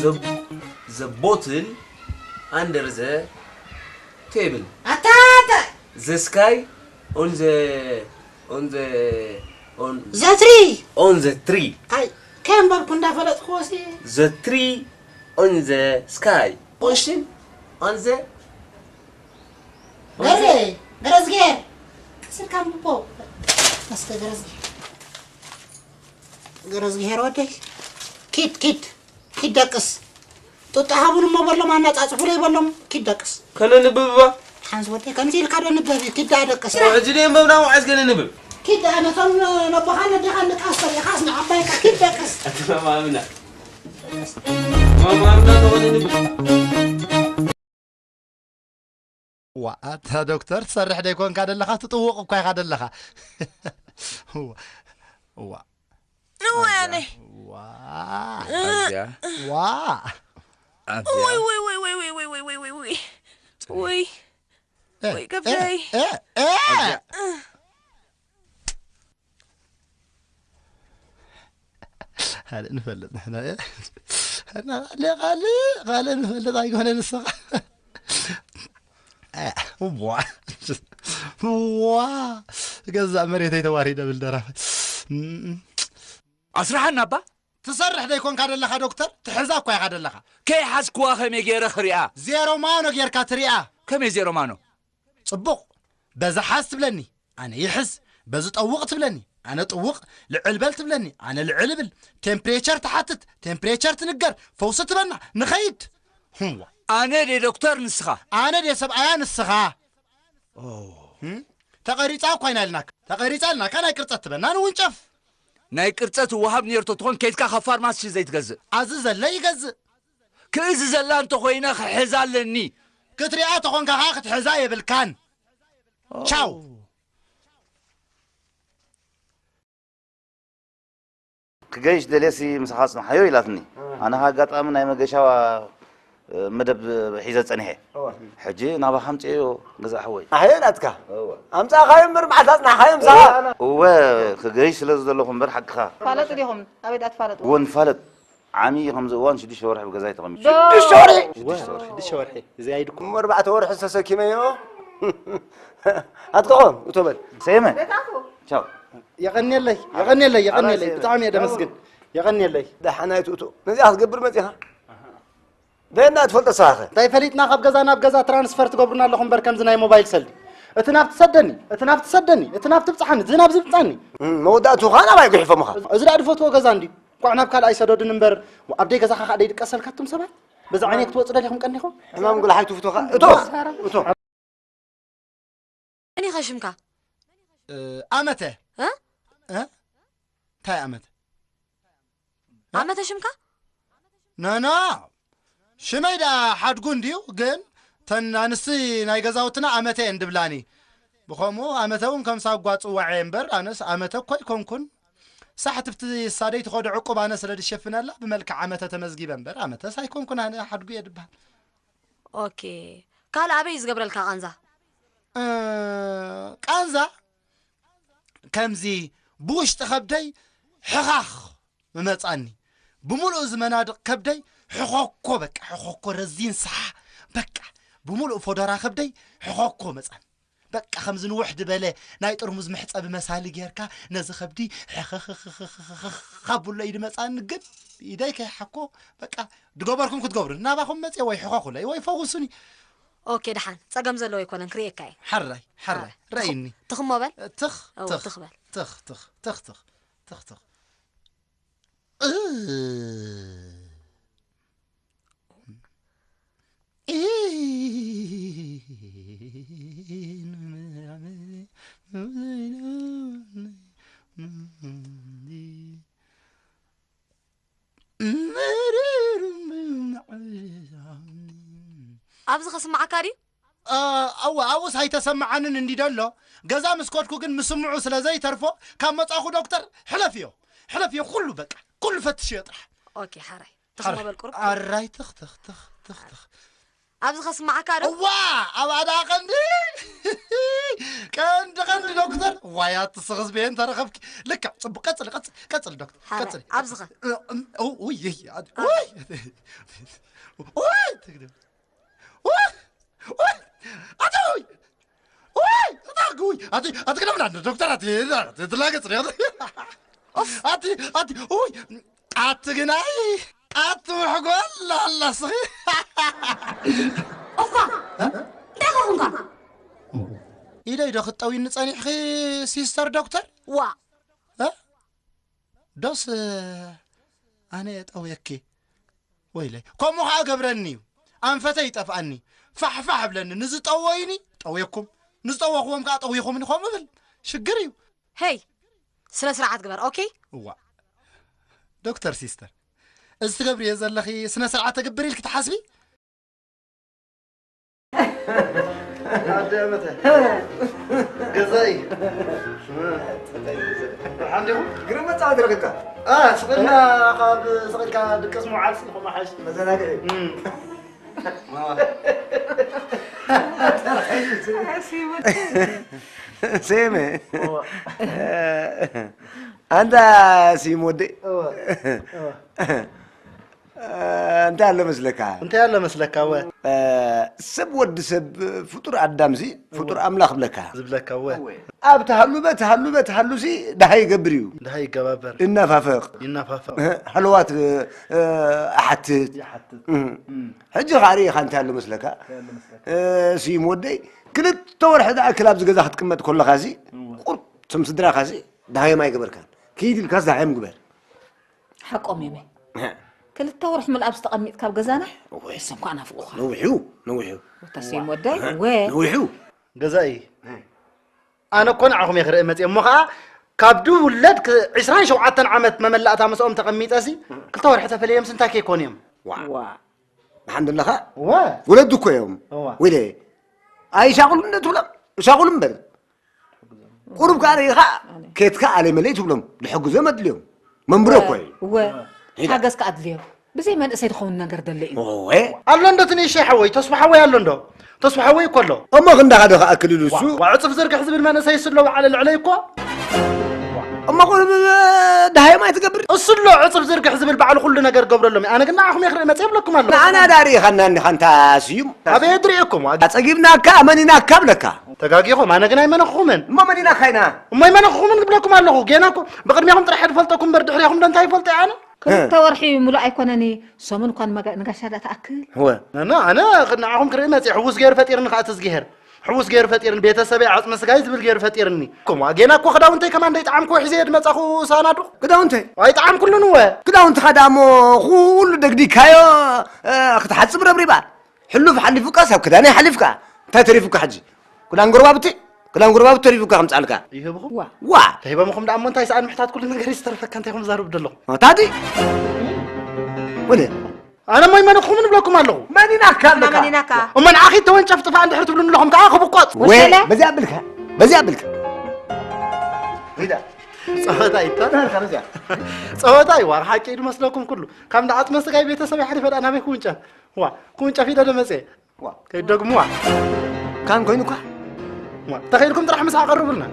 The, the bottle under the table. ኣታታ The sky on the on the on ዘትሪ on the tree. ኣይ ከንበብኩ እንዳፈለጥኩዎ ሲ The tree on the sky. Ocean on the ገረ ገረዝጌር ቀስልካ ኣንብቦ እስከ ገረዝጌር ገረዝጌር ወደይ ኪድ ኪድ ኪድ ደቅስ ጡጣ ሃቡን እሞ በሎም ኣናጻጽፉለይ በሎም ኪድ ደቅስ ከነንብብባ ሓንስ ወደይ ከምዚ ኢልካ ዶ ንበብ እዩ ኪድ ደኣ ደቅስ ሕጂ ደየንበብና ውዓዝ ከነንብብ ኪድ ደኣ ነቶም ነቦኻን ነዴኻን ንቃስ ተሪኢኻስ ንዓባይካ ኪድ ደቅስ ኣተማማምና ማማምና ተቐንንብ ዋ ኣታ ዶክተር ትሰርሕ ደይኮንካ ደለኻ ትጥውቕ እኳ ኢኻ ደለኻ ዋ ንወያነ ዋ ኣዝያ ዋ ኣዝያ ወይ ወይ ወይ ወይ ወይ ወይ ወይ ወይ ወይ ወይ ወይ ወይ ከብደይ እ፣ እ፣ እ። ካልእ ንፈልጥ ንሕና ካልእ ካልእ ካልእ ንፈልጥ ኣይኮነ ንስኻ ዋ ዋ ገዛእ መሬተይ ተዋሪደ ብል ደራፋይ ኣስራሓና እባ ትሰርሕ ደይኮንካ ደለኻ ዶክተር ትሕዛ እኳ ኢኻ ደለኻ ከይሓዝክዋ ከመይ ገይረ ክሪኣ ዜሮ ማኖ ጌርካ ትሪኣ ከመይ ዜሮ ማኖ ጽቡቕ በዚ ሓዝ ትብለኒ ኣነ ይሕዝ በዚ ጠውቕ ትብለኒ ኣነ ጥውቕ ልዕል በል ትብለኒ ኣነ ልዕል እብል ቴምፕሬቸር ትሓትት ቴምፕሬቸር ትንገር ፈውሲ ትበና ንኸይድ ህዋ ኣነ ደ ዶክተር ንስኻ ኣነ ደ ሰብኣያ ንስኻ ተቐሪጻ እኳ ኢና ኢልናካ ተቐሪጻ ኢልናካ ናይ ቅርጸት ትበና ንውንጨፍ ናይ ቅርጸት እወሃብ ነርቶ ትኾን ከይድካ ካብ ፋርማሲ ዘይትገዝእ ኣዚ ዘለ ይገዝእ ክእዚ ዘላ እንተኾይነ ክሕዛ ኣለኒ ክትሪኣ ተኾንካ ኸዓ ክትሕዛ የብልካን ቻው ክገይሽ ደልየሲ ምሳኻ ጽንሓዮ ኢላትኒ ኣነ ኣጋጣሚ ናይ መገሻዋ መደብ ሒዘ ጸኒሐ ሕጂ ናባኻ ምጽዮ ገዛ ሓወይ ኣሕዮ ናትካ ኣምጻኻዮ እምበር መዓልቲ ኣጽናሕኻዮ ምሳኻ እወ ክገይሽ ስለ ዝደለኹ እምበር ሓቅኻ ፋለጡ ዲኹም ኣበይ ዳ ትፋለጡ እወ ንፋለጥ ዓሚ ከምዚ እዋን ሽዱሽተ ወርሒ ብገዛይ ተቐሚጡ ሽዱሽተ ወርሒ ሽዱሽተ ወርሒ ሽዱሽተ ወርሒ እዚ ኣይድኩም እሞ ኣርባዕተ ወርሒ ዝተሰኪመዮ ኣትከኾም እቶ በል ሰየመ ቻው የቐንየለይ የቐንየለይ የቐንየለይ ብጣዕሚ እየ ደመስግን የቐንየለይ ደሓናይ ትእቶ ነዚኣ ክትገብር መፂኻ ደና ትፈልጦ ሰኻኸ እንታይ ፈሊጥና ካብ ገዛ ናብ ገዛ ትራንስፈር ትገብሩና ኣለኹም በር ከምዚ ናይ ሞባይል ሰልዲ እቲ ናብ ትሰደኒ እቲ ናብ ትሰደኒ እቲ ናብ ትብፅሓኒ እዚ ናብ ዝብፃኒ መወዳእቱ ኸዓ ናባይ ጉሕፎምኻ እዚ ዳ ድፈትዎ ገዛ እንዲ እንኳዕ ናብ ካልኣይ ሰደዱን እምበር ኣብ ደይ ገዛኻ ከዓ ደይድቀሰልካ ኣቱም ሰባት በዛ ዓይነይ ክትወፁ ደሊኹም ቀኒኹም ሕማም ጉልሓይ ትፍቶኻ እቶ እቶ መን ኢኻ ሽምካ ኣመተ እ? እንታይ ኣመተ ኣመተ ሽምካ ነና ሽመይ ዳ ሓድጉ እንድዩ ግን ተን ኣንስቲ ናይ ገዛውትና ኣመተ እየን ድብላኒ ብኸምኡ ኣመተ እውን ከም ሳጓ ፅዋዐ እምበር ኣነስ ኣመተ እኮ ኣይኮንኩን ሳሕትፍቲ ሳደይ ትኸዶ ዕቁብ ኣነ ስለ ድሸፍነላ ብመልክዕ ኣመተ ተመዝጊበ እምበር ኣመተስ ኣይኮንኩን ኣነ ሓድጉ እየ ድበሃል ኦኬ ካልእ ኣበይ እዩ ዝገብረልካ ቃንዛ ቃንዛ ከምዚ ብውሽጢ ከብደይ ሕኻኽ ምመጻኒ ብምሉእ እዚ መናድቕ ከብደይ ሕኾኮ በቃ ሕኾኮ ረዚን ሰሓ በቃ ብምሉእ ፎደራ ከብደይ ሕኾኮ መጻኒ በቃ ከምዚ ንውሕ ድበለ ናይ ጥርሙዝ መሕጸቢ መሳሊ ጌርካ ነዚ ከብዲ ሕኽኽኽኽኻብሎ ኢድ መጻኒ ግን ኢደይ ከይሓኮ በቃ ድገበርኩም ክትገብሩ ናባኹም መጽየ ወይ ሕኾኹለይ ወይ ፈውሱኒ ኦኬ ደሓን ጸገም ዘለዎ ኣይኮነን ክርእየካ እየ ሓራይ ሓራይ ረእይኒ ትኽሞ በል ትኽ እው ትኽ ትኽ በል ትኽ ትኽ ትኽ ትኽ ትኽ ትኽ ኣብዚ ከስምዓካ ድዩ ኣወ ኣብኡስ ኣይተሰምዓንን እንዲ ደሎ ገዛ ምስ ከድኩ ግን ምስምዑ ስለ ዘይተርፎ ካብ መጻኹ ዶክተር ሕለፍዮ ሕለፍዮ ኩሉ በቃ ኩሉ ፈትሽዮ ጥራሕ ኦኬ ሓራይ ተስሞ በል ቁሩብ ኣራይ ትኽ ትኽ ትኽ ትኽ ትኽ ኣብዚ ከስምዓካ ዶ እዋ ኣብ ኣዳ ቀንዲ ቀንዲ ቀንዲ ዶክተር፣ ዋይ ኣቲ ስኽስ ቤን ተረኸብኪ። ልክዕ፣ ጽቡቕ፣ ቀጽሊ፣ ቀጽሊ፣ ቀጽሊ ዶክተር፣ ሓራይ፣ ቀጽሊ። ኣብዝኸ። እ፣ እ፣ ኡ፣ ውይ፣ ይይ፣ ኣድ-፣ ኣድ-፣ ውይ፣ ውይ፣ ትግርም። ውይ፣ ውይ፣ ኣቲ፣ ውይ፣ ውይ፣ ኣታ፣ ውይ፣ ኣቲ፣ ኣቲ፣ ክለምና፣ ዶክተር፣ ኣቲ፣ ኣቲ፣ ትላገጽ፣ ኣቲ፣ ኣቲ፣ ኣቲ፣ ውይ፣ ኣቲ ግናይ፣ ኣቲ ምሕጓል፣ ኣላ፣ ስኺ። እኳ፣ እንታይ ኮንካ? ኢደይ ዶ ክትጠውይኒ ጸኒሕኺ ሲስተር ዶክተር? ዋ። እ? ዶስ ኣነ ጠውየኪ? ወይለይ፣ ከምኡ ኸዓ ገብረኒ እዩ። ኣንፈተይ ይጠፍኣኒ። ፋሕፋሕ እብለኒ። ንዝጠወዩኒ ጠውየኩም፣ ንዝጠወኽዎም ከኣ ጠዊኹምኒ ከምኡ እብል። ሽግር እዩ። ሄይ፣ ስነ ስርዓት ግበር፣ ኦኬ? እዋ። ዶክተር ሲስተር፣ እዚ ትገብርዮ ዘለኺ ስነ ስርዓት ተግብር ኢልኪ ትሓስቢ? ኣደ መተ። ገዛኢ። ደሓን ዲኹም? ግርም መጻወቲ ረኺብካ። ኣ፣ ስቕ ኢልና ካብ፣ ስቕ ኢልካ ድቅስ ምውዓል ሲ፣ ከምኡ ሓይሽ። መዘናግዒ። እም። ሴሜ። እዋ። ኣንታ ሲም ወደይ። እዋ። እዋ። እ፣ እንታይ ኣሎ መስለካ? እንታይ ኣሎ መስለካ? ወ እ፣ ሰብ ወዲ ሰብ ፍጡር ኣዳምሲ ፍጡር እወ። ኣምላኽ ብለካ። ዝብለካ፣ ወ። ኣብ ተሃሉበ፣ ተሃሉበ፣ ተሃሉሲ ደሃይ ይገብር እዩ። ደሃይ ይገባበር። ይናፋፈቕ። ይናፋፈቕ። እ፣ ሃለዋት፣ እ፣ ኣሓትት። ይሓትት። እ። እም። ሕጂ ኸኣ ርኢኻ እንታይ ኣሎ መስለካ? እንታይ ኣሎ መስለካ? እ፣ ስዩም ወደይ፣ ክልተ ወርሒ ዝኣክል ኣብዚ ገዛ ክትቅመጥ ከለኻሲ፣ እወ። ቁርብ፣ እቶም ስድራኻሲ፣ ደሃዮም ኣይገበርካን። ኪድ ኢልካስ ደሃዮም ግበር። ሓቆም እዮም። እህ። ክልተ ወርሒ ሙሉእ ኣብዚ ተቐሚጥካ ኣብ ገዛና? እወ። ንሶም ከኣ ናፍቑኻ። ነዊሑ፣ ነዊሑ። ወታ ስዩም ወደይ፣ እወ። ነዊሑ። ገዛኢ፣ እህ። ኣነ እኮ ንዓኹም እየ ክርኢ መፅየ። እሞ ኸዓ ካብ ድውለድ ክ-፣ ዕስራን ሸውዓተን ዓመት መመላእታ ምስኦም ተቐሚጠሲ፣ እህ። ክልተ ወርሒ ተፈለዮምሲ እንታይ ከይኮኑ እዮም? ዋ። ዋ። ደሓን ደለኻ? እወ። ወለዱ እኮ እዮም። እወ። ወይለ፣ ኣይሻቕሉን ዶ ትብሎም? ይሻቕሉ እምበር። ቁሩብ ከኣ ርኢኻ፣ ኣነ። ኬትካ ኣለይ መለይ ትብሎም። ድሕግዞም ኣድልዮም። መንብሮ እኮ እዩ። እወ። ሂዳ። ሓገዝ ከኣ ኣድልዮ። ብዘይ መንእሰይ ዝኸውን ነገር ደለ እዩ። እወ። ኣሎ እንዶ እቲ ንእሽተይ ሓወይ፣ ተስፋ ሓወይ ኣሎ እንዶ? ተስፋ ሓወይ እኮ ኣሎ። እሞ ክንዳኻ ዶ ክኣክል ኢሉ እሱ? ዋ፣ ዋ፣ ዕጽፍ ዝርግሕ ዝብል መንእሰይ እሱ ኣሎ በዓል ልዕለይ እኮ። እሞ ቁሩብ ደሃዮም ኣይትገብር? እሱ ኣሎ ዕጽፍ ዝርግሕ ዝብል በዓል ኩሉ ነገር ገብረሎም። ኣነ ግን ንዓኹም እየ ክርኢ መጽእ ይብለኩም ኣለኹ። ንዓና ዳ ርኢኻና እንዲኻ እንታ ስዩም? ኣበይ ድርእየኩም? ኣጸጊብናካ፣ ኣመኒናካ ብለካ። ተጋጊኹም፣ ኣነ ግን ኣይመነኹኹምን። እሞ መኒናካ ኢና። እሞ ኣይመነኹኹምን ክብለኩም ኣለኹ። ጌና እኮ ብቕድሚኹም ጥራሕ ድፈልጠኩም እምበር ድሕሪኹም ዶ እንታይ ይፈልጦ እየ ኣነ? ክልተ ወርሒ ምሉእ ኣይኮነን፣ ሰሙን እኳ ንመጋ-፣ ንጋሻ ዳ ትኣክል። እወ። ኣነ፣ ኣነ ንዓኹም ክርኢ መጽእ፣ ሕውስ ገይሩ ፈጢርኒ ከኣ እቲ እዝግሄር። ሕውስ ገይሩ ፈጢርኒ፣ ቤተሰበይ ዓጽሚ ስጋይ ዝብል ገይሩ ፈጢርኒ። ከምኡ ጌና እኮ ክዳውንተይ ከማን ደይጠዓምኩ ሒዘ እየ ድመጻኹ ሳናዱቕ። ክዳውንተይ? ኣይጠዓምኩሉን እወ። ክዳውንትኻ ደኣ እሞ ኩሉ ደግዲካዮ፣ እ፣ ክትሓጽብ ረብሪባ። ሕሉፍ ሓሊፉካስ ኣብ ክዳነይ ሓሊፍካ። እንታይ ተሪፉካ ሕጂ? ክዳን ጎረባብቲ? ክዳን ጎረባብቲ ተሪፉካ ከምጻልካ። ይህብኹም? ዋ። ዋ። ተሂቦምኹም ደኣ እሞ እንታይ ሰኣን ምሕታት ኩሉ ነገር ይስተርፈካ እንታይ ኹም ዛርብ ደለኹም? ኣታዲ? ወደ? ኣነ እሞ ኣይመነኹምን እብለኩም ኣለኹ። መኒናካ ኣለካ? መኒናካ? እሞ ንዓኺ ተወንጨፍ ጥፋ እንድሕር ትብሉኒ ኣለኹም ከኣ ክብቆጽ። ወ-፣ ወሸለ? በዚኣ ብልካ። በዚኣ ብልካ። ሪዳ። ጸወታ ይታ? በዚኣ። ጸወታ ይዋ፣ ሓቂ ድመስለኩም ኩሉ። ካብ እንዳ ዓጽመ ስጋይ ቤተሰብ ይሓሊፈ ደኣ ናበይ ክውንጨፍ? ዋ፣ ክውንጨፍ ኢለ ዶ መጽየ? ዋ። ከይደግሙዋ። ካን ኮይኑኳ? ዋ፣ ተኸኢልኩም ጥራሕ ምሳሕ ቀርቡልና።